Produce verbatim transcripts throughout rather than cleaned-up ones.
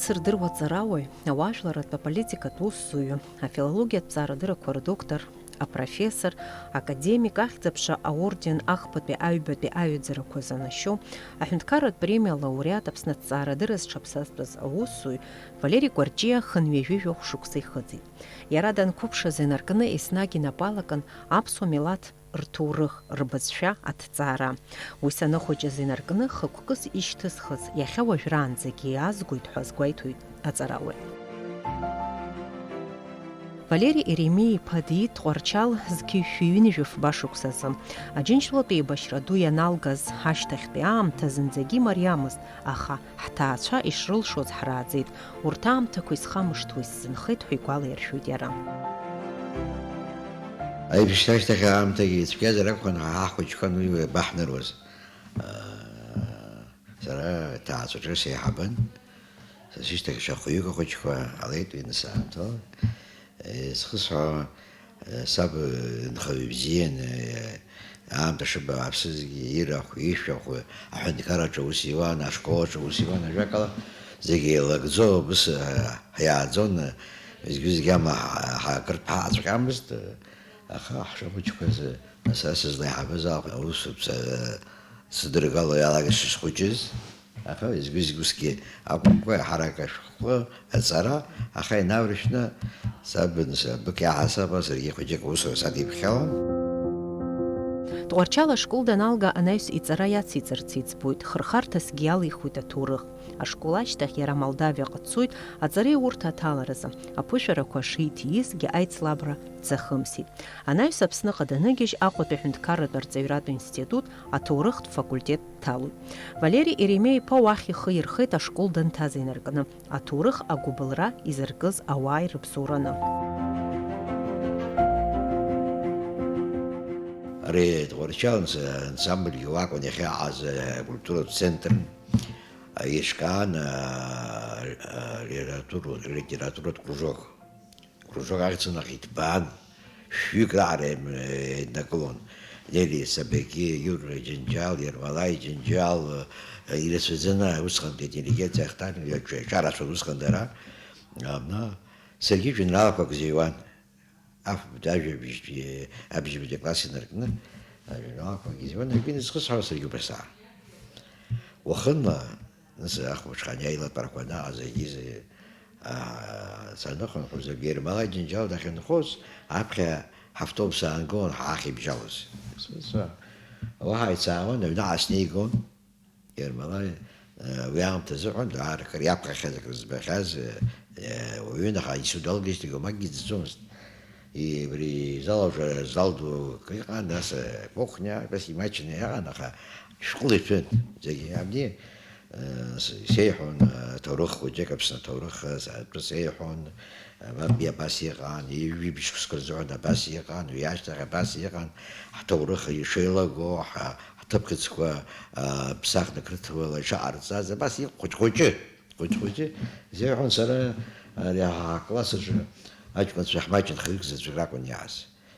Дырдыруа ҵарауаҩ, ауаажәларратә аполитикатә усзуҩы, афилологиатә ҵаарадыррақәа рдоктор, апрофессор, академик, Ахьӡ-аԥша аорден ахԥатәи-аҩбатәи аҩаӡарақәа занашьоу, аҳәынҭқарратә премиа лауреат, Аԥсны аҭҵаарадырра зҽаԥсазтәыз аусзуҩ Валери Кәарҷиа хынҩажәи жәохә шықәса ихыҵит. Иара данқәыԥшыз инаркны еснагь инапы алакын аԥсуа милаҭ рҭоурых, рбызшәа аҭҵаара. Уи саныхәыҷыз инаркны хықәкыс ишьҭысхыз, иахьа уажәраанӡагьы иаазгоит ҳәа азгәеиҭоит аҵарауаҩ. Валери Еремеи-иԥа диит Тҟәарчал зқьи жәшәи ҩынҩажәи фба шықәсазы. Аџьынџьтәылатә еибашьра ду ианалгаз ашьҭахьтәи аамҭа зынӡагьы имариамызт, аха ҳҭаацәа ишрылшоз ҳрааӡеит, урҭ аамҭақәа исхамышҭуа исзынхеит ҳәа игәалаиршәоит иара. Аибашьра ашьҭахь аамҭагьы ицәгьазар акәхон, ҳа ҳхәыҷқәа уи баҳныруаз. Сара ҭаацәаҿы сеиҳабын. Са сышьҭахь шьахәҩык ахәыҷқәа ҟалеит уи анысаамҭала. Схы сҳәо, саб нхаҩы бзиан, аамҭа шыбааԥсызгьы, ирахә, ишәахә, аҳәынҭқарраҿы аус иуан, ашкол аҿы аус иуан, ажәакала, зегьы еилагӡоу абыс ҳиааӡон, зегьы-зегьы ама ҳа-, ҳа-, акыртә ҳааҵәҟьамызт, аха ҳшәахәыҷқәа азы, сара сызлаиҳабыз аус, сыдыргало иалагеит сышхәыҷыз. Аха изгәыз-, усгьы акәымкәа, ҳарак ашәҟәы аҵара, аха инаурышәны, саб, сабык иаҳасаб, саргьы хәыҷык аусура садиԥхьалон. Тҟәарчал ашкол даналга, анаҩс иҵара иациҵарц иӡбоит, хырхарҭасгьы иалихуеит аҭоурых. Ашкол ашьҭахь иара Молдавиаҟа дцоит аҵареи урҭ аҭаларазы, аԥышәарақәа шиҭиизгьы аицлабра дзахымсит. Анаҩс Аԥсныҟа даныгьежь, Аҟәатәи аҳәынҭқарратә арҵаҩратә институт аҭоурыхтә факультет дҭалоит. Валери Еремеи-иԥа уахь ихы ирхеит ашкол данҭаз инаркны, аҭоурых агәыбылра изыркыз ауаа ирыбзоураны. Ари Тҟәарчал анс-, ансамбльгьы уакәын иахьа иҟаз, акультуратә центр, еиҿкаан, а, а, литература-, литературатә кружок. Кружок ахьӡ-нахь иҭбаан, шәҩык раҟара еим-, еиднакылон. Нели Сабегьы, Иура Џьынџьал, Ермолаи Џьынџьал, э, ирацәаӡаны усҟантәи интеллигенциа ахьҭан, иаҿ-, иаҿарацәан усҟан дара. Абна, саргьы жәеинраалақәак зыҩуан. Афбатәи ажәабжьтәи, абжьбатәи акласс инаркны, ажәеинраалақәак изыҩуан, акгьы изхысҳәаауа саргьы убас аан. Уахынла, Нас ахәыҷқәа аилатәарақәа анаҟаз, егьизы, аа, саныхынҳәыз, Ермолаи Џьынџьал дахьынхоз, аԥхьа ҳавтобус аангылон ҳаахьыбжьалоз. Сыцәа, уаҳа ицаауан, аҩныҟа снеигон. Ермолаи, э, уи аамҭазыҳәан, даара акыр иаԥхьахьаз, акыр збахьаз, э, э, уаҩын, аха исудалгеижьҭеи уамакгьы дызӡомызт. И-, убри зал уже, зал ду акы иҟан, нас, э, кухня, убас имаҷны иҟан, аха шәҟәыла иҭәын зегьы. Абни, э, с-, сеиҳәон, э, аҭоурых хәыҷык, Аԥсны аҭоурых, э, атәы сеиҳәон, э, мап, абас иҟан, ҩажәи шықәсқәа рзыҳәан абас иҟан, уи ашьҭахь абас иҟан, ҳҭоурых ишеилаго, ҳа-, ҳҭыԥхьыӡқәа, э, ԥсахны қырҭуала ишаҟарҵаз, абас иҟ-, хәыҷ-хәыҷы. Хәыҷ-хәыҷы изеиҳәон сара, ари ҳкласс аҿы аҷкәынцәа ҳмаҷын хҩык заҵәык ракәын иааз.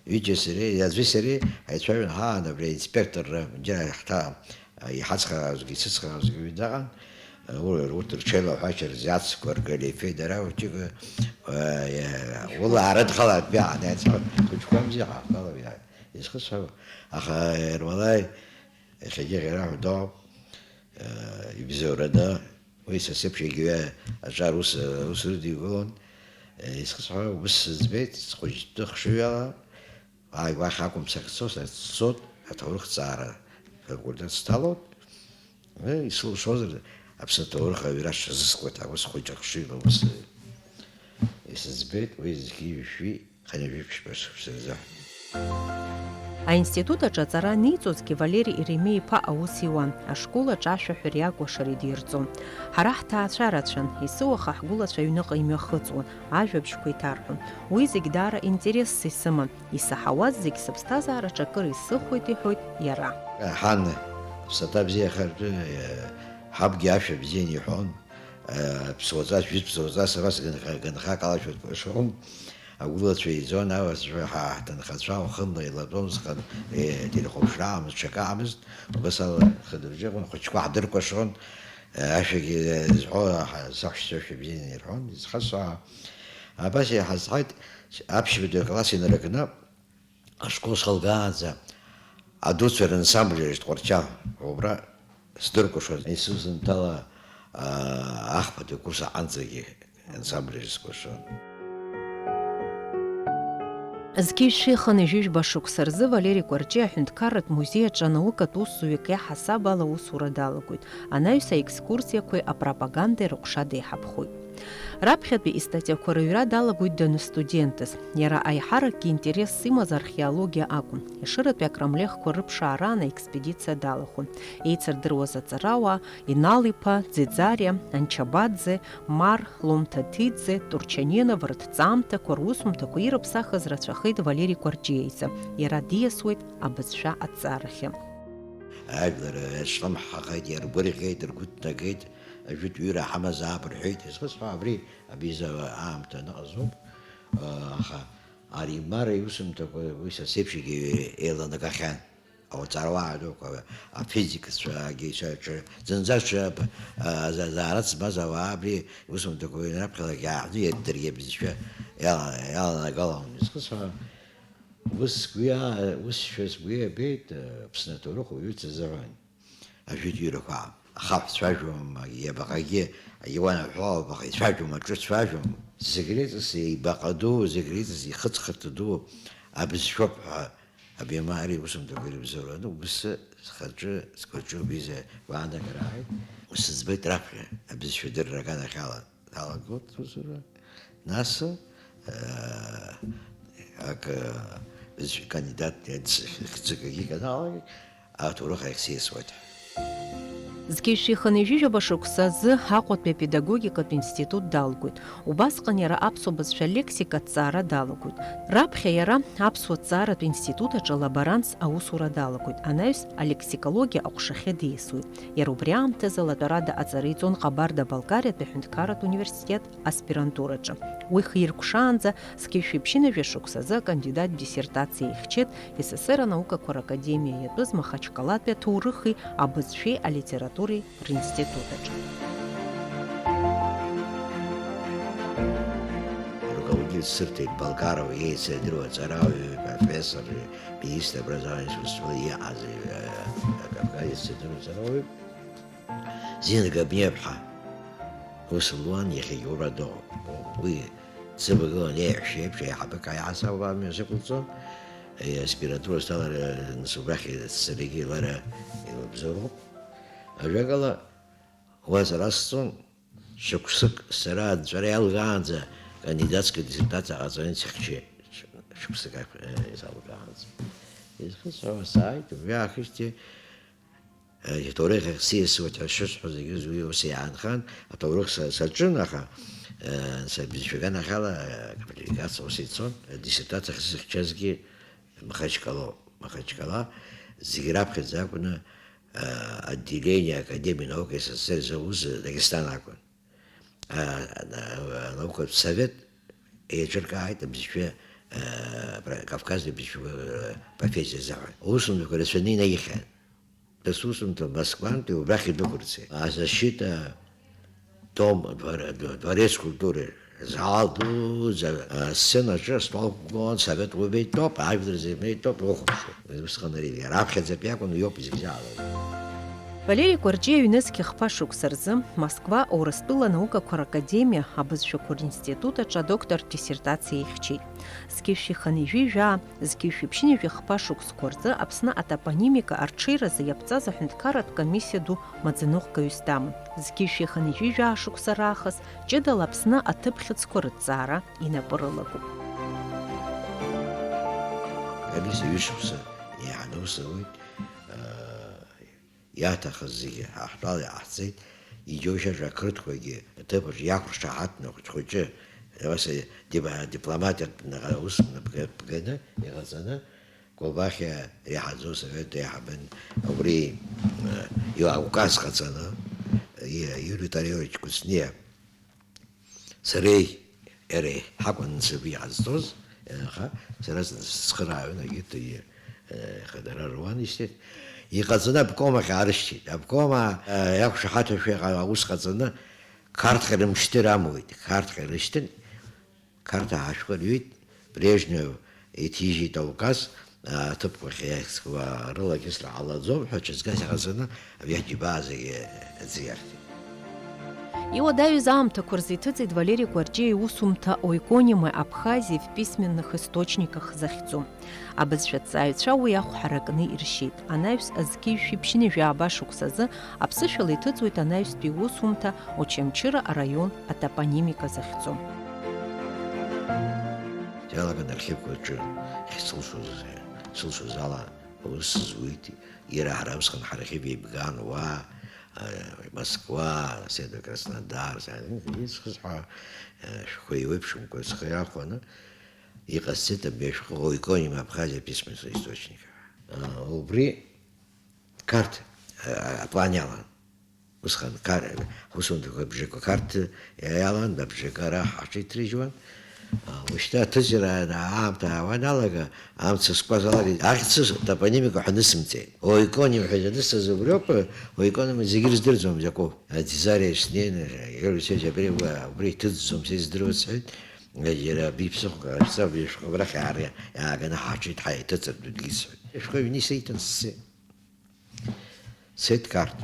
Ҩыџьа сареи, аӡәи сареи ҳаицәажәон ҳаан, абри аинспекторра, џьара ҳҭа-, иҳацхраауазгьы исыцхраауазгьы ҩнаҟан, ур-, урҭ рҽеилаҳәашьа рзы ацқәа ргалифе дара хәыҷык, уа, ула аарыдхалартә иаан, иацҳауан, хәыҷқәамзи ҳаахгылап иа-, изхысҳәаауа. Аха Ермолаи иахьагьы иара ҳәа дыҟоуп, ибзоураны. Уи са сеиԥш егьаҩы аҿар ус, ус рыдигалон. Исхысҳәаауа, ус сыӡбеит, схәыҷтәы хшыҩала, ааи, уахь акәым сахьцо, сахьцоит, аҭоурыхҭҵаара факультет сҭалоит. Исылшозар, Аԥсны аҭоурых аҩра сҽазыскуеит, ус хәыҷы хшыҩла ус исыӡбеит, уи зқьи жәшәи Хынҩажәи ԥшьба шықәса рзы. Аинститут аҿы аҵара аниҵозгьы Валери Еремеи-иԥа аус иуан, ашкол аҿы ашәаҳәареи акәашареи дирҵон. Ҳара ҳҭаацәа рацәан, есыуаха ҳгәылацәа аҩныҟа имҩахыҵуан, ажәабжьқәа иҭарҳәон. Уи зегь даара интересс исыман, исаҳауаз зегь сыԥсҭазаараҿы акыр исыхәеит, иҳәоит иара. Ҳан, ԥсаҭа бзиахартәы, ҳабгьы ашәа бзианы иҳәон. Ԥсуаҵас, жәытә ԥсуаҵас абас ганха-, ганхак алашәыртә кәашон. Агәылацәа еизон, ауаҩцәа ҳа-, ҳҭынхацәа уахынла еилатәон, усҟан, е, телехәаԥшра аамызт, ҽакы аамызт, убас ала хадырџьыҟәын, хәыҷқәа ҳдыркәашон. Ашәагьы зҳәо саҳәшьцәа шәа бзианы ирҳәон, изхасҳәаа. Абас иҳазҳаит, аԥшьбатәи акласс инаркны, ашкол схылгаанӡа адуцәа рансамбль аҿы Тҟәарчал, убра сдыркәашон, исызынҭала, аа, ахԥатәи акурс аҟынӡагьы ансамбль аҿы скәашон. Зқьи жәшәи хынҩажәижәба шықәса рзы Валери Кәарҷиа аҳәынҭқарратә музеи аҿы анаукатә усзуҩык иаҳасаб ала аусура далагоит. Анаҩс аекскурсиақәеи апропагандеи рыҟәша деиҳабхоит. Раԥхьатәи истатиақәа рыҩра далагоит даныстудентыз. Иара аиҳаракгьы интерес имаз археологиа акәын. Ешыратәи акрамлехқәа рыԥшаараан аекспедициа далахәын. Еицырдыруаз аҵарауаа, Инал-иԥа, Ӡеӡариа, Анчабаӡе, Мар, Ломҭаҭиӡе, Турчаненов рҭҵаамҭақәа русумҭақәа ирыԥсахыз рацәахеит Валери Кәарҷиа изы. Иара диасуеит абызшәа аҭҵаарахьы. Ажәлар иацәлымҳахеит, иргәырӷьеит, ргәы ҭнагеит, ажәытә ҩыра ҳамазаап рҳәеит. Изхысҳәаау абри абиза аамҭа аныҟазоуп, аха ари Мар иусумҭақәа уи са сеиԥшгьы еиланагахьан. Ауҵарауаа дуқәа, афизикцәагьы, ҽа-, ҽа-, зынӡа ҽа-, а, за-, заара змаз ауаа абри иусумҭақәа раԥхьалагьы ааҳәны иаргьы абызшәа иала-, иаланагалон. Изхысҳәаау, ус сгәы иаа-, ус шәа сгәы иабеит, а, Аԥсны аҭоурых уаҩы дзазыҳәан. Ажәытә ҩырақәа ахаҳә цәажәом, иабаҟагьы, иуанаҳәо абаҟа ицәажәом, аҿы цәажәом. Зегь реиҵас еибаҟа ду, зегь реиҵас ихыҵхырҭа ду абызшәоуп ҳәа Абиамари иусумҭақәа ирыбзоуроуп. Уԥсы схаҿы, сгәаҿы убиза гәаанагара ааит. Усыӡбеит раԥхьа абызшәа дырра аганахьала далагоит усура. Нас, э, ак, э, бызшәа кандидат хьӡык агьиканалагеит, аҭоурых ахь сиасуеит. Зқьи жәшәи хынҩажәижәаба шықәса азы Аҟәатәи апедагогикатә институт далгоит. Убасҟан иара аԥсуа бызшәа лексика аҭҵаара далагоит. Раԥхьа иара аԥсуа ҭҵааратә институт аҿы лаборантс аусура далагоит, анаҩс алексикологиа аҟәшахьы диасуеит. Иара убри аамҭазы латәарада аҵара иҵон Ҟабарда-Балкариатәи аҳәынҭқарратә университет аспирантураҿы. Уи хиркәшаанӡа зқьи жәшәи ԥшьынҩажәи шықәсазы акандидат диссертациа ихьчеит С С С Р анаукақәа ракадемиа иатәыз Махачкалатәи аҭоурыхи абызшәеи алитературеи ринститут аҿы. Руководительс сырҭеит Болгаров, еицырдыруа аҵарауаҩы, профессор, министр образования, ус еиҳаз, э, Кавказ еицырдыруа аҵарауаҩы. Зина Габниаԥҳа ус луан, иахьагьы убра дыҟоуп. Уи дзывагылан еиҳәшьа еиԥш, еиҳабык аиҳасабала амҩа сықәылҵон. Аспирантура салараны убрахь саргьы лара илыбзоуроуп. Ажәакала, уа сара сцон, шықәсык сара анҵәара иалгаанӡа кандидатская диссертациа ҟаҵаны сыхьчеит, шықәсык, э, салгаанӡа. Изхысҳәаауа сааит, убри аахижьҭеи, э, иҭоурых ахь сиасуеит ҳәа шысҳәо зегьы уи ус иаанхан, аҭоурых са-, саҿын, аха, э, са бызшәа аганахьала, э, аквалификациа ус ицон, адиссертациа ахь сзыхьчазгьы Махачкалоуп. Махачкала зегьы раԥхьаӡа акәны, э, отделение Академии наук С С С Р зауз Дагестан акәын. А, а, анаукатә совет еиҿыркааит абызшәа, а, пра-, Кавказтәи абызшәа, а, профессиа азыҳәан. Аусумҭақәа рацәаны инаихьан. Дасусумҭа Москвантәи убрахь идәықәырҵеит. А защита том, двор-, дво-, дворец культуры, зал дуӡӡа, а, асценаҿы астол қәгылан, асовет убеитәоуп, ажәлар зегь неитәоуп, иухәаԥшуа. Усҟан ари раԥхьаӡатәи акәын, уиоуп изыбжьалаз. Валери Кәарҷиа ҩнызқь хԥа шықәса рзы Москва Урыстәыла анаукақәа ракадемиа абызшәақәа ринститут аҿы адоктортә диссертациа ихьчеит. Зқьи жәшәи хынҩажәи жәаа, зқьи жәшәи ԥшьынҩажәи хԥа шықәсқәа рзы Аԥсны атопонимика арҽеиразы иаԥҵаз аҳәынҭқарратә комиссиа ду маӡаныҟәгаҩыс даман. Зқьи жәшәи хынҩажәи жәаа шықәса раахыс ҷыдала Аԥсны аҭыԥ хьыӡқәа рыҭҵаара инапы рылагоуп. Комиссиа ҩышықәса еиҳаны аус ауеит, аа, иаҭахыз зегьы ҳа ҳтәала иҟаҳҵеит, иџьоушьаҿ ақырҭқәагьы аҭыԥаҿ иақәыршаҳаҭны хәыҷ-хәыҷы, ус дип-, дипломатиатә наҟ-, ус нап-, напганы иҟаҵаны, Кобахьиа реиҳаӡоу асовет еиҳабын, убри, э, иуказ ҟаҵаны, и-, Иури Тариович Кәыҵниа сареи иареи ҳакәын нас абри иҟазҵоз, аха сара сцхырааҩын, егьырҭ, э, хадара руан, естественно. Иҟаҵаны обком ахь аарышьҭит. Обком, а, иақәшаҳаҭушәа иҟаз аус ҟаҵаны, Қарҭҟа рымшьҭыр амуит. Қарҭҟа ирышьҭын, Қарҭ ашәҟәы рҩит, Брежнев иҭижьит ауказ, а, аҭыԥқәа ахьиасуа рылакьысра ҟалаӡом ҳәа, ҽазгас иҟаҵаны, абри аџьабаа зегьы аӡы иарҭеит. Иуадаҩыз аамҭақәа рзы иҭыҵит Валери Кәарҷиа иусумҭа «Ойконимы Абхазии в письменных источниках» захьӡу. Абызшәаҭҵааҩцәа уи ахә ҳаракны иршьеит. Анаҩс зқьи жәшәи ԥшьынҩажәи ааба шықәсазы аԥсышәала иҭыҵуеит анаҩстәи иусумҭа Очамчыра араион атопонимика захьӡу. Иалаган архивқәа рҿы ахьсылшоз, сылшоз ала аус зуит, иара ҳара усҟан ҳархив еибган уа, а, Москва, Седа Краснодар, са-, исхыз ҳәа, а, шәҟәы еиуеиԥшымкәа схы иахәаны, иҟасҵеит абри ашәҟәы «Ойконимы Абхазии в письменных источниках». А, убри Қарҭ, а, аплан иалан. Усҟан Қар-, ҳусумҭақәа абжакы Қарҭ иалан, абжакы ара ҳаҽеиҭрыжьуан. А, уажәшьҭа аҭыҵра аамҭа аауа ианалага, амца скуа салагеит, ахьӡ топонимика ҳәа нысымҵеит. Ойконим ҳәа ианысҵаз убриоуп, ойконим зегьы рыздырӡом закәу. Аӡӡариа снеины, Георги Алексеевич, абри, убри иҭыҵӡом, са издыруа сҳәеит. Иара абри ԥсыхәа, аԥсабаҩ шәҟәы абрахь аара иааганы ҳаҽеит, ҳаиҭыҵыртә дгьысҳәеит. Шәҟәы ҩны исиҭан сцеит. Сеҭ Қарҭ,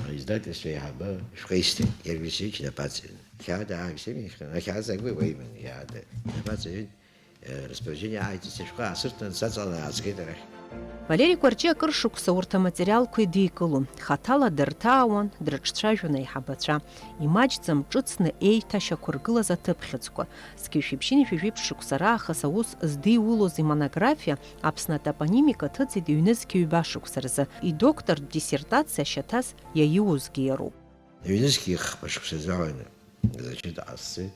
аиздательство аиҳабы шәҟәеисҭеит, Георги Васильевич инапаҵаҩын. Хьаада аамсҭа имихын, ахьааз агәы уаҩын, иаада инапаҵаҩын, э, распоряжение ааиҵеит, сышәҟәы аасырҭан, саҵаланы аазгеит арахь. Валери Кәарҷиа акыр шықәса урҭ аматериалқәа идикылон, хаҭала дырҭаауан, дрыҿцәажәон аиҳабацәа, имаҷӡам ҿыцны еиҭашьақәыргылаз аҭыԥхьыӡқәа, Зқьи жәшәи ԥшьынҩажәи жәиԥшь шықәса раахыс аус здиулоз имонографиа Аԥсны атопонимика ҭыҵит ҩнызқь ҩба шықәса рзы, идоктортә диссертациа ашьаҭас иаиуазгьы иароуп. Ҩнызқь хԥа шықәса азыҳәан зачыт ҟасҵеит.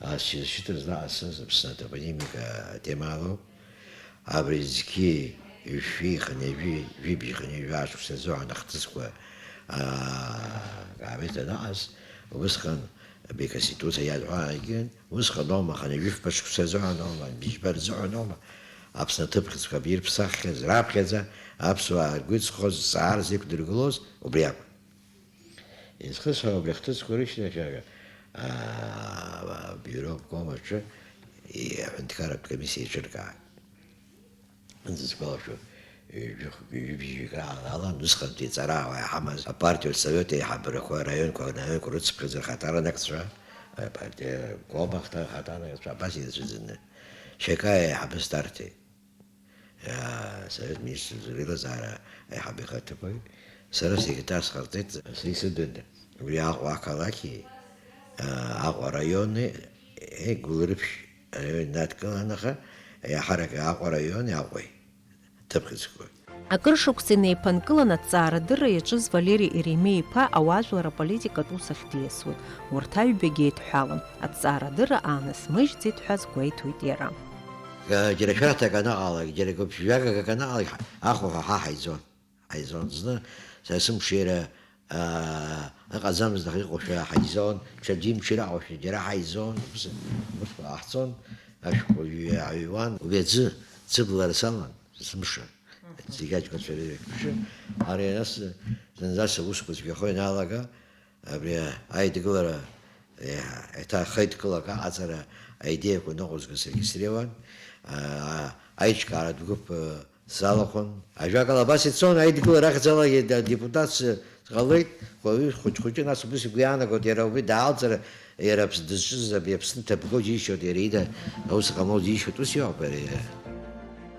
Ас-, зачыт рзы ҟасҵаз Аԥсны атопонимика атема алоуп. Абри зқьи жәшәи хынҩажәи жәибжь хынҩажәи жәаа шықәса азыҳәан ахҭысқәа, аа, акаамеҭ анаҟаз, убысҟан абри Конституциа иазҳәаагьы, усҟан аума, хынҩажәи жәафба шықәса азыҳәан аума, быжьба рзыҳәан аума, Аԥсны аҭыԥхьыӡқәа ирԥсаххьаз, раԥхьаӡа аԥсуаа ргәы иҵхоз зҵаара зықәдыргылоз убри акәын. Изхысҳәаау абри ахҭысқәа рышьҭахь, аа, абиуро обком аҿы аҳәынҭқарратә комиссиа еиҿыркаан. Ынӡа сгәалашәо, ҩажәи-, ҩажәи бжьҩык раан алан, усҟантәи аҵарауаа иҳамаз апартиатә совет аиҳабырақәа араионқәа, араионқәа рыцыԥхьаӡа рхаҭарнакцәа, апартиа обком ахҭа-, ахаҭарнакцәа абас ирацәаӡаны. Шьакаиа аиҳабыс дарҭеит. Иа-, Асовет министрцәа реилазаара аиҳабы ихаҭыԥуаҩ, сара секретарс ҟарҵеит, са исыдын убри Аҟәа ақалақьи, а, Аҟәа араиони, е, Гәылрыԥшь араион инадкылан, аха иаҳарак Аҟәа араиони Аҟәеи ҭыԥхьыӡқәа. Акыр шықәса инеиԥынкылан аҭҵаарадырра иаҿыз Валери Еремеи-иԥа ауаажәлар аполитикатә ус ахь диасуеит. Урҭ аҩбагьы еидҳәалан, аҭҵаарадырра аанысмыжьӡеит ҳәа азгәеиҭоит иара. Га-, џьара шәарҭак анаҟалак, џьара гәыԥ-, жәагак анаҟалак, ҳа-, ахәаҳәа ҳа ҳаизон. Ҳаизон зны, са сымшира, аа, ыҟаӡамызт, аха иҟоушәа ҳаизон, ҽаӡәы имшира аҟоушәа џьара ҳаизон, ус, ус ҟаҳҵон, ашәҟәы ҩ-, ҩуан, убри аӡы, цыблара салан, сымша. Зегь аҷкәынцәа реиԥш. Ари нас зынӡа сусқәа цәгьахо ианалага, абри аидгылара, еиҳа, еиҭа ахеидкылак аҟаҵара аидеиақәа ныҟәызго саргьы среиуан. Аа, аиҿкааратә гәыԥ, э, салахәын. Ажәакала, абас ицон аидгылара ахьӡалагьы да-, депутатс ҟалеит, уаҩы хәыҷ-хәыҷы, нас убыс игәы иаанагоит, иара убри даалҵыр, иара Аԥс-, дызҿыз абри Аԥсны ҭабго џьишьоит, иара ида аус ҟамло џьишьоит, ус иоуп иара.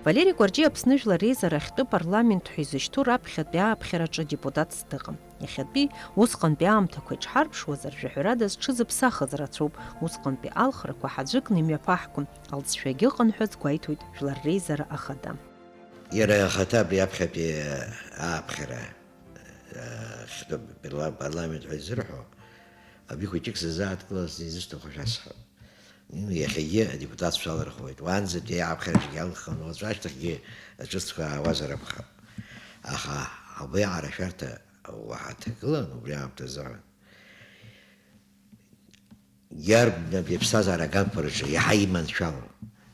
Валери Кәарҷиа Аԥсны Жәлар Реизара ахьтәы парламент ҳәа изышьҭоу раԥхьатәи ааԥхьараҿы депутатс дыҟам. Иахьатәи, усҟантәи аамҭақәа иҽҳарԥшуазар, жәаҳәарада зҽызыԥсахыз рацәоуп, усҟантәи алхрақәа ҳаӡәыкны имҩаԥаҳгом, алҵшәагьы ыҟан ҳәа азгәеиҭоит Жәлар Реизара Ахада. Иара ахаҭа абри аԥхьатәи ааԥхьара, э, ахьтәы парла-, парламент ҳәа изырҳәо, абри хәыҷык сызааҭгылазҭгьы изысҭаху шәасҳәап. Иахьагьы адепутатцәа алырхуеит. Уаанӡатәи аԥхьарахьгьы алхын, уаҵәы ашьҭахьгьы аҿыцқәа аауазар акәхап. Аха абриаҟара ашәарҭа уаҳа ҭагылан убри аамҭазы. Иарбан абри аԥсҭазаара аганқәа рҿы иаҳа иманшәало,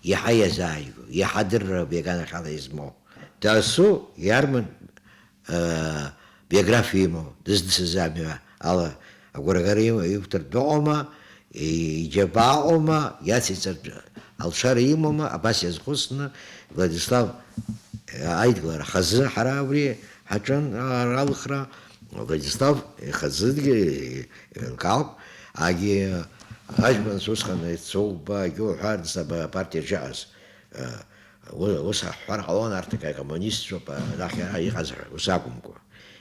иаҳа иазааигәоу, иаҳа адырра иаганахьала измоу? Дасу иарбан биографиа имоу, дызцыз амҩа ала агәарагара има, иқәтыртә дыҟоума, иџьабаа ыҟоума, иациҵартә алшара имоума, абас иазхәыцны Владислав аидгылара хазы ҳара убри ҳаҿын, а, алхра, Владислав ихазынгьы еилкаауп, агьи аҷкәынцәа усҟан Цоуба, агьи уҳәа, рнапы апартиаҿы иҟаз, а, у-, ус ҳҳәар ҟалон, арҭ акоммунистцәоуп, а, арахь ара иҟаз ҳәа, ус акәымкәа.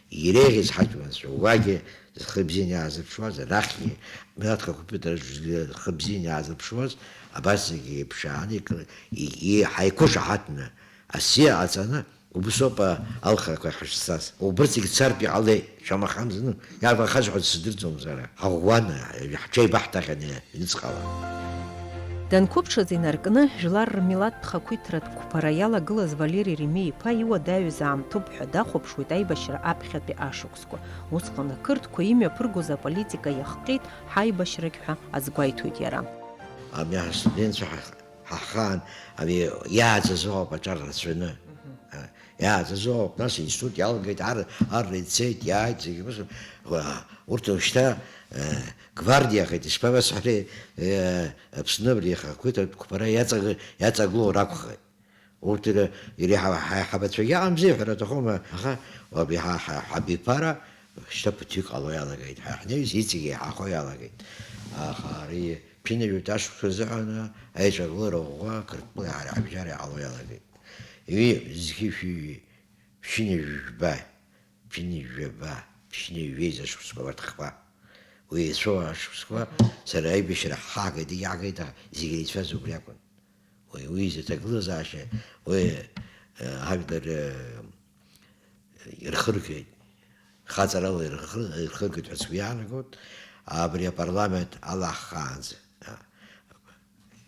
Иреиӷьыз ҳаҷкәынцәа, уагьы зхы бзианы иаазырԥшуаз, арахьгьы, милаҭ хақәиҭтәра зхы бзианы иаазырԥшуаз, абас зегьы еиԥшааны икы-, и-, и-, ҳаиқәышаҳаҭны, асиа ҟаҵаны, убыс ауп, а, алхрақәа ҳашцаз. Убырҭ зегьы цартә иҟалеит, шамахамзар, ну, иарбан хазҳәо сыздырӡом сара. Ҳаӷәӷәан, ҳҽеибаҳҭахьан иныҵҟала. Данқәыԥшыз инаркны, жәлар рмилаҭтә хақәиҭратә қәԥара иалагылаз Валери Ремиа-иԥа иуадаҩыз аамҭоуп ҳәа дахәаԥшуеит аибашьра аԥхьатәи ашықәсқәа. Усҟан ақырҭқәа имҩаԥыргоз аполитика иахҟьеит ҳаибашьрагь ҳәа азгәеиҭоит иара. Абни ҳастудентцәа ҳа-, ҳахаан, абри иааӡаз ыҟоуп аҿар рацәаны. Мгм. А, иааӡаз ыҟоуп, нас институт иалагеит, ар, ар ицеит, иааит, зегьы ус, уа, урҭ уажәшьҭа, э, гвардиахеит, ишԥабасҳәари, э, Аԥсны абри ахақәиҭтә қәԥара иаҵаг-, иаҵагылоу ракәхеит. Урҭ ира-, иреиҳа-, ҳаиҳабацәагьы ыҟамзи ҳәа рҭахума, аха уаб иҳа-, ҳа-, ҳабиԥара шьҭа ԥыҭҩык ҟало иалагеит, ҳа ҳнеиз иҵегь еиҳахо иалагеит. Аха ари ԥшьынҩажәи ҩажәи ашықәсқәа рзыҳәан аиҿагылара ӷәӷәа Қырҭтәылеи ҳареи ҳабжьара иҟало иалагеит. Ҩи, зқьи шәи, ҩи, ԥшьынҩажәи жәба, ԥшьынҩажәи жәаба, ԥшьынҩажәи жәеиза шықәсқәа абарҭ хԥа. Уи еицәоу ашықәсқәа сара аибашьра ҳаагеит, иаагеит, зегь иреицәаз убри акәын. Уи, уи изы аҭагылазаашьа, уи, э, ҳажәлар, э, ирхыргеит, хаҵарала ирхы-, ирхыргеит ҳәа сгәы иаанагоит, абри апарламент алаҳхаанӡа, а,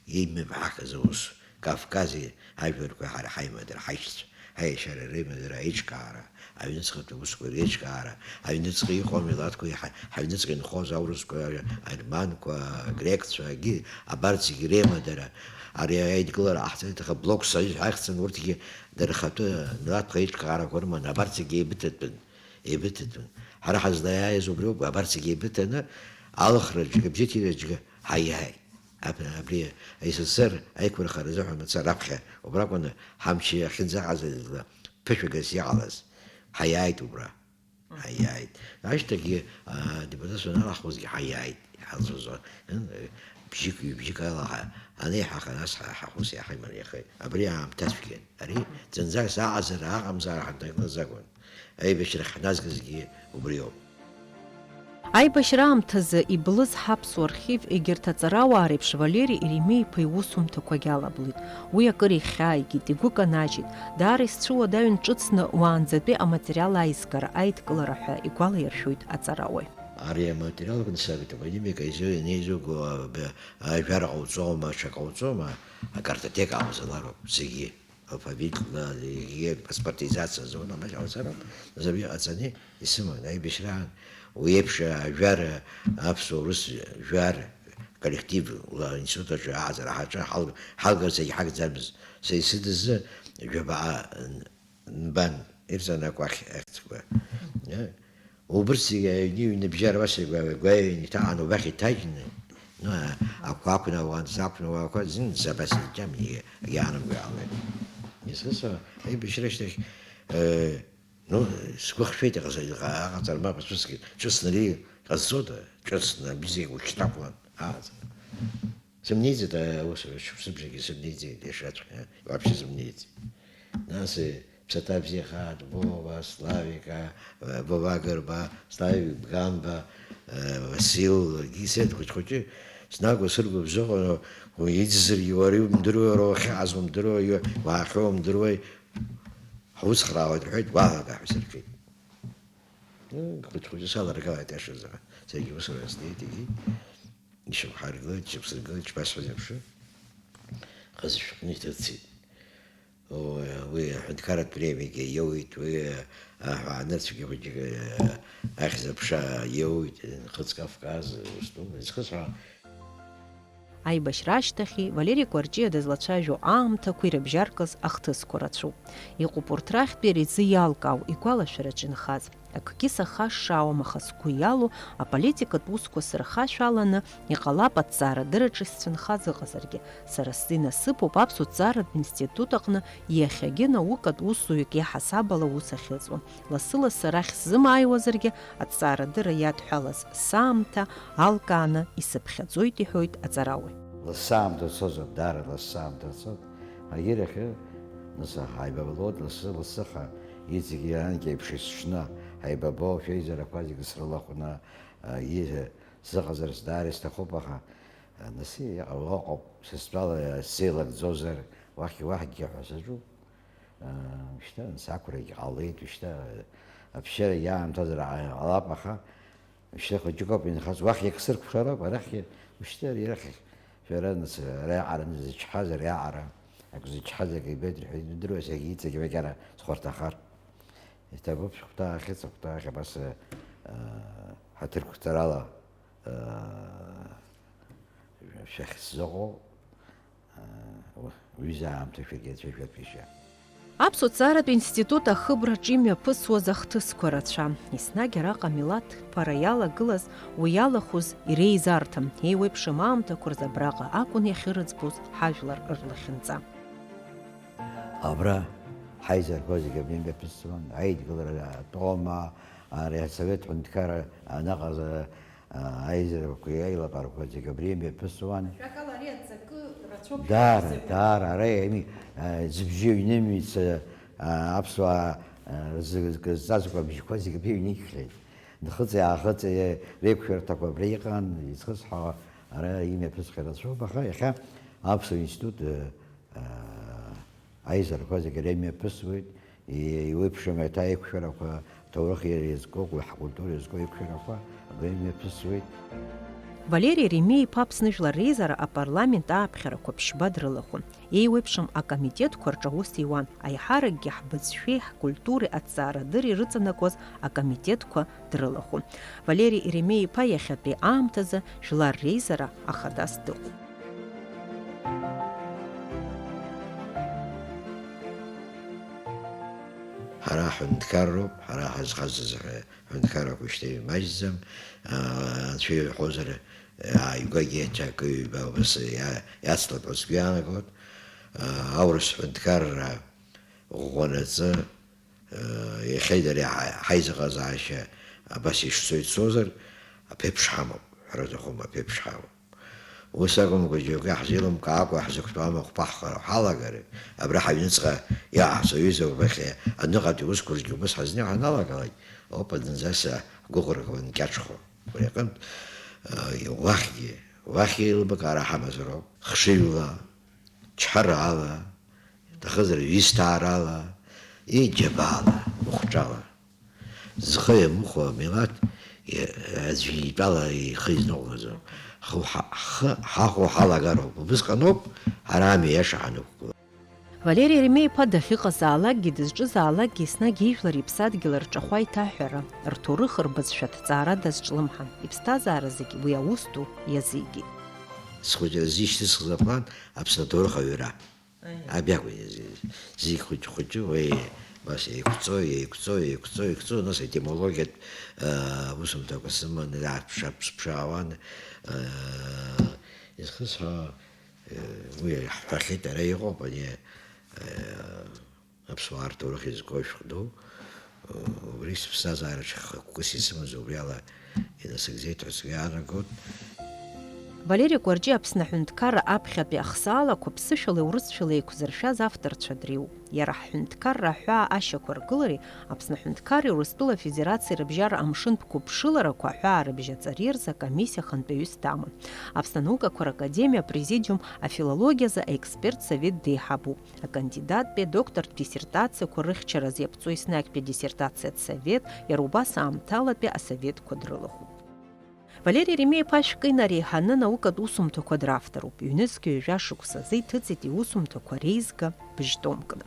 имҩаԥаҳгаз аус, Кавкази ажәларқәа ҳара ҳаимадара, ҳаишьцәа, ҳаиашьара реимадара, аиҿкаара, аҩныҵҟатәи аусқәа реиҿкаара, аҩныҵҟа иҟоу амилаҭқәеи ҳа-, ҳаҩныҵҟа инхоз аурысқәа, арманқәа, агрекцәа, агьи абарҭ зегьы реимадара, ари аидгылара ҟаҳҵеит, аха блок союз ҳахьӡын, урҭгьы дара рхатәы милаҭқәа аиҿкаарақәа рыман, абарҭ зегьы еибыҭатәын, еибыҭатәын. Ҳара ҳазлаиааиз убриоуп, абарҭ зегьы еибыҭаны, алхра џьгабжьыҭира џьга ҳаиааит. Аб-, абри АССР аиқәырхара азыҳәан мацара раԥхьа убракәны ҳамчи ахьынӡаҟаз ԥышәагас иҟалаз. Ҳаиааит убра. Ҳаиааит. Ашьҭахьгьы, а, адепутатцәа аналаҳхуазгьы ҳаиааит. Иҳалҵуаз, ын, бжьык, ҩбжьык ала ҳа-, анеиҳаха, нас ҳа-, ҳахәыс иаҳаимариахеит. Абри аамҭацәгьан. Ари зынӡак саҟазар, аҟамзар ҳарҭагылаз акәын. Аибашьрахь ҳназгазгьы убриоуп. Аибашьра аамҭазы иблыз ҳаԥсуа архив егьырҭ аҵарауаа реиԥш Валери Еремеи-иԥа иусумҭақәагь алаблит. Уи акыр ихьааигеит, игәы канаџьеит. Даара исцәыуадаҩын ҿыцны уаанӡатәи аматериал аизгара, аидкылара ҳәа игәалаиршәоит аҵарауаҩ. Ари аматериал акәын сара атопонимика изы-, ианеизуго, а, б-, ажәар ҟауҵома, аҽа ҟауҵома, акартотека аҟазалароуп зегьы. Алфавитла, егьи апаспортизациа азы, уна маҷ аҟазароуп, нас абри ҟаҵаны исыман, аибашьраан уи еиԥш ажәар, аԥсуа-урыс жәар, коллективла аинститут аҿы аҟаҵара ҳаҿы ҳал-, ҳалгарц егьҳагӡамызт. Са исыдызы жәабаҟа н-, нбан, ирҵан акәахь ахьӡқәа. Э? Убырҭ зегьы аҩны иҩныбжьар уасыргәаҩа-гәаҩа иҭаҟан убахь иҭажьны, ну, а-, ақәақәна, ауанӡа ақәна, уақәа зынӡа абас иџьам иаанамгәа иаауеит. Исыса аибашьра ашьҭахь, э, ну, сгәы хшәеит, иҟаз-, иҟа-, аҟаҵара мап ацәыскит, ҿыцны ари ҟазҵода, ҿыцны абзиа уҽнакәлан, ааӡара. Сымнеиӡеит, аус, шықәсыбжьагьы сымнеиӡеит, иашаҵәҟьа, вообще сымнеиӡеит. Нас, э, ԥсаҭа бзиахааит, Вова, Славика, э, Вова Гырба, Славик Бганба, э, Васил, Гисет хәыҷ-хәыҷы, снагәа сыргәыбзыӷуа, уи иӡзаргьы уара иумдыруеи, уара уахьыҟаз умдыруеи, уаахьоу умдыруеи, ҳуцхраауеит рҳәеит, уаҳа акы ҳәа сырҿит. Хәыҷ-хәыҷы саларгалеит, иашазы. Саргьы усура снеит, егьи ишьақәҳаргылеит, ишьақәсыргылеит, ишԥасҳәаз еиԥш, хазы шәҟәны иҭырцеит. Уи, уи аҳәынҭқарратә премиагьы иоуит, уи аҳәаанырцәгьы хәыҷык, ахьӡ-аԥша иоуит, Нхыҵ Кавказ, ус ду, изхысҳәаауа. Аибашьра ашьҭахьи Валери Кәарҷиа дызлацәажәо аамҭақәеи рыбжьаркыз ахҭысқәа рацәоуп. Иҟоуп урҭ рахьтә иара изы иалкаау, игәалашәараҿы инхаз. Акгьы сахашшаауам, аха сгәы иалоу аполитикатә усқәа сырхашәаланы, иҟалап аҭҵаарадырраҿы исцәынхаз ыҟазаргьы. Сара сзы инасыԥуп аԥсуа ҭҵааратә институт аҟны иахьагьы наукатә усзуҩык иаҳасаб ала аус ахьыӡуа. Лассы-лассы арахь сзымааиуазаргьы, аҭҵаарадырра иадҳәалаз саамҭа алкааны исыԥхьаӡоит, иҳәоит аҵарауаҩ. Лассы аамҭа цозар, даара лассы аамҭа цоит. Егьырахь, нас, ҳаибабалоит лассы-лассы, аха иҵегьы анкьеиԥш есҽны ҳаибабо, шәеизарақәа зегьы срылахәны, а, и-, сыҟазарц даара исҭахуп, аха, а, нас иҟало ыҟоуп, са стәала сзеилагӡозар, уахь, уахьгьы ҳәа саҿуп. Шьҭа сақәрагь ҟалеит, шьҭа аԥсшьара иаамҭазар ҟалап, аха шьҭа хәыҷык ауп инхаз, уахь иагьсыркәшароуп, арахь, шьҭа ирахь шәара нас ара иаҟараны зычҳаз, ара иаҟара ак зычҳаз ак ибеит рҳәеит, идыруаз иагьиҵегь макьана схәарҭахар. Иҭабуп, шәыхәҭаахьеит, сыхәҭаахьеит, абас, аа, ҳаҭырқәҵарала, аа, шәахьсзыҟоу. Уи аамҭа шәаргьы ацәажәатәышьа. Аԥсуа ҭҵааратә институт ахыбраҿы имҩаԥысуаз ахҭысқәа рацәан. Еснагь араҟа амилаҭ ԥара иалагылаз, уи иалахәыз иреизарҭан. Еиуеиԥшым аамҭақәа рзы абраҟа акәын иахьырыӡбоз ҳажәлар рлахьынҵа. Абра ҳаизарқәа зегьы абри имҩаԥысуан, аидгылара атәоума, ари асовет ҳәынҭқарра анаҟаз, а, аизарақәеи аилатәарақәа зегьы абри имҩаԥысуан. Ажәакала, ари аҵакы рацәоуп. Даара, ҳәа даара, ара иами, а, зыбжьы ҩнымҩыц, а, аԥсуаа, а, рзы-, рзы-, рзҵазкуа абжьқәа зегьы абри ҩникхьеит. Нхыҵи-аахыҵи реиқәшәарҭақәа абра иҟан, изхысҳәаауа ара имҩаԥысхьеит рацәоуп, аха иахьа аԥсуа институт, а, а, Аизарқәа зегьы реимҩаԥысуеит, еиуеиԥшым еиҭа аиқәшәарақәа, аҭоурых иазку, уи ҳкультура иазку аиқәшәарақәа абра имҩаԥысуеит. Валери Еремеи-иԥа Аԥсны Жәлар Реизара апарламент ааԥхьарақәа ԥшьба дрылахәын. Еиуеиԥшым акомитетқәа рҿы аус иуан, аиҳаракгьы ҳбызшәеи ҳкультуреи аҭҵаарадырреи рыҵанакуаз акомитетқәа дрылахәын. Валери Еремеи-иԥа иахьатәи аамҭазы Жәлар Реизара ахадас дыҟоуп. Ҳара ҳҳәынҭқарроуп, ҳара ҳазхаҵаз ҳҳәынҭқаррақәа шьҭа имаҷӡам, аа, анцәа иҳәозар, ааигәагьы ҽакы-ҩба убас иа-, иацлап ҳәа сгәы иаанагоит. Аа, аурыс ҳәынҭқарра ӷәӷәанаҵы, Иахьа дара ҳа-, ҳаизыҟазаашьа абас ишцо ицозар, аԥеиԥш ҳамоуп, ҳәара аҭахума, аԥеиԥш ҳамоуп. Ус акәымкәа, џьоукы иаҳзеилымкаакәа ҳзықәтәоу амахә ԥаҳхәара ҳалагар, абра ҳаҩныҵҟа иааҳҵо аҩыза убахьа аныҟатәи усқәа рзгьы убас ҳазныҳәа ҳаналагалак, опа, зынӡа са ҳгәыӷрақәа нкьаҿхо. Убри аҟынтә, уахьгьы, уахьгьы еилыбакаара ҳамазароуп. Хшыҩла, чҳарала, иҭахызар ҩысҭаарала, иџьабаала, мыхәҿала. Зхы иамыхәо амилаҭ, аӡәы итәала ихы изныҟәгаӡом. Ҳхы уҳа-, ҳхы ҳахәо ҳалагароуп. Убысҟаноуп ҳара амҩа иаша ҳанықәгыло. Валери Еремеи-иԥа дахьыҟазаалакгьы, дызҿызаалакгьы еснагь ижәлар иԥсадгьыл рҿахәы аиҭаҳәара, рҭоурых рбызшәа аҭҵаара дазҿлымҳан, иԥсҭазаара зегь уи аус ду иазигеит. Схәыҷра зишьҭысхыз аплан Аԥсны аҭоурых аҩра. Аиа. Абри акәын, зи-, зегь хәыҷ-хәыҷы, уи, бас еиқәҵо, еиқәҵо, еиқәҵо, еиқәҵо, нас аетимологиатә, аа, усумҭақәа сыманы, ааԥшааԥшаауан, аа, изхысҳәаауа, уи ҳҳәахьеит, ара иҟоуп, ани, аа, аԥсуаа рҭоурых иазку ашәҟә ду, убри сыԥсҭазаараҿы хықәкыс исымаз убриала инасыгӡеит ҳәа сгәы иаанагоит. Валери Кәарҷиа Аԥсны аҳәынҭқарра аԥхьатәи ахсаалақәа ԥсышәала урысшәала еиқәзыршәаз авторцәа дреиуоуп. Иара ҳҳәынҭқарра аҳәаа ашьақәыргылареи Аԥсны аҳәынҭқарреи Урыстәыла Афедерациеи рыбжьара амшынтә қәыԥшыларақәа аҳәаа рыбжьаҵареи рзы акомиссиа ахантәаҩыс даман. Аԥсны анаукақәа ракадемиа апрезидиум афилологиазы аексперт совет деиҳабуп. Акандидаттәи адоктортә диссертациақәа рыхьчаразы иаԥҵоу еснагьтәи адиссертациатә совет, иара убас аамҭалатәи асоветқәа дрылахәуп. Валери Еремеи-иԥа шәкы инареиҳаны наукатә усумҭақәа дравторуп. Ҩнызқь ҩажәа шықәсазы иҭыҵит иусумҭақәа реизга быжьтомкны.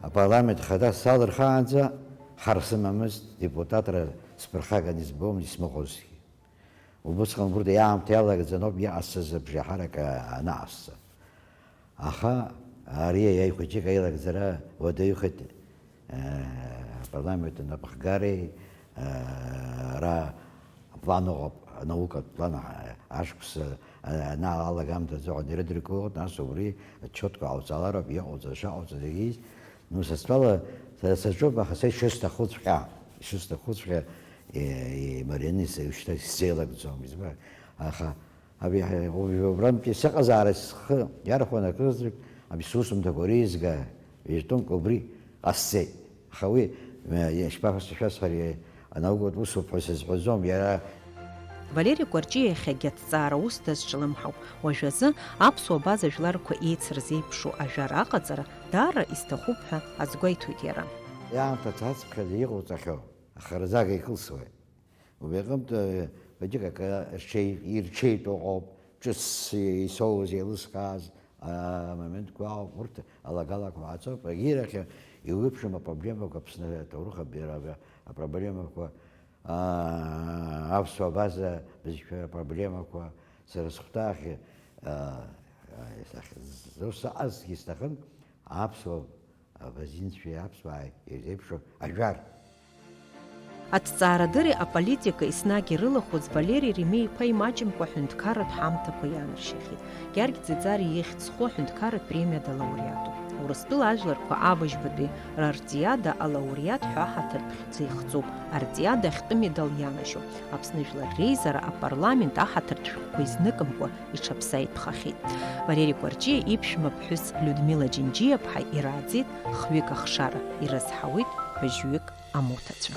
Апарламент хада салырхаанӡа хар сымамызт, депутатра сԥырхаган избомызт исмыхәозгьы. Убысҟан урҭ иаамҭа иалагӡан ауп иҟасҵаз абжеиҳарак анаҟасҵа. Аха ари аихәыҷык аилагӡара уадаҩхеит, э, апарламент анапхгареи, э, ара аплан ыҟоуп, анаукатә план, э, ашықәс, э, анаалага аамҭазы аҟны ирыдыркылоит, нас убри отчетқәа ҟауҵалароуп, иҟауҵаз, шаҟауҵаз, егьиз. Ну, са стәала, сара саҿуп, аха са ишысҭахуҵәҟьа, ишысҭахуҵәҟьа, э, э, имарианы са ушьҭа сзеилагӡом, избан? Аха Абри, убрантәи сыҟазаара схы иархәаны акырӡа, абри сусумҭақәа реизга, ҩажәа тәымк убри ҟасҵеит. Аха уи, э, ишԥа-, ишԥасҳәари, анаукатә усуп ҳәа сазҳәаӡом, иара. Валери Кәарҷиа иахьагьы аҭҵаара ус дазҿлымҳауп. Уажәазы аԥсуа база жәларқәа еицырзеиԥшу ажәар аҟаҵара даара исҭахуп ҳәа азгәеиҭоит иара. Иаамҭа цацԥхьаӡа иҟауҵахьоу ахаразага икылсуеит. Убри аҟынтә, џьык акы рҽеи-, ирҽеитәу ыҟоуп, ҿыц исоуз, еилыскааз, амоментқәа ыҟоуп, урҭ алагалақәа ҟаҵоуп, егьирахь иуеиԥшым апроблемақәа Аԥсны аҭоурых аб-, апроблемақәа, аа, аԥсуа абаза бызшәа апроблемақәа, сара сыхәҭаахь, аа, сахьзусҭазгьы сҭахын аԥсуа абазинцәеи аԥсуааи ирзеиԥшу ажәар. Аҭҵаарадырреи аполитикеи еснагь ирылахәыз Валери Римеи-иԥа имаҷымкәа аҳәынҭқарратә ҳамҭақәа ианаршьахьеит. Георги Ӡиӡариа ихьӡ зху аҳәынҭқарратә премиа далауреатуп. Урыстәыла ажәларқәа абыжьбатәи рартиада алауреат ҳәа аҳаҭыртә хьӡы ихҵоуп, артиада ахьтәы медал ианашьо. Аԥсны Жәлар Реизара апарламент аҳаҭыртә шәҟәқәа изныкымкәа иҽаԥсаитәхахьеит. Валери Кәарҷиа иԥшәма ԥҳәыс Людмила Џьынџьиаԥҳа ирааӡеит хҩык ахшара, ирызҳауеит быжьҩык амоҭацәа.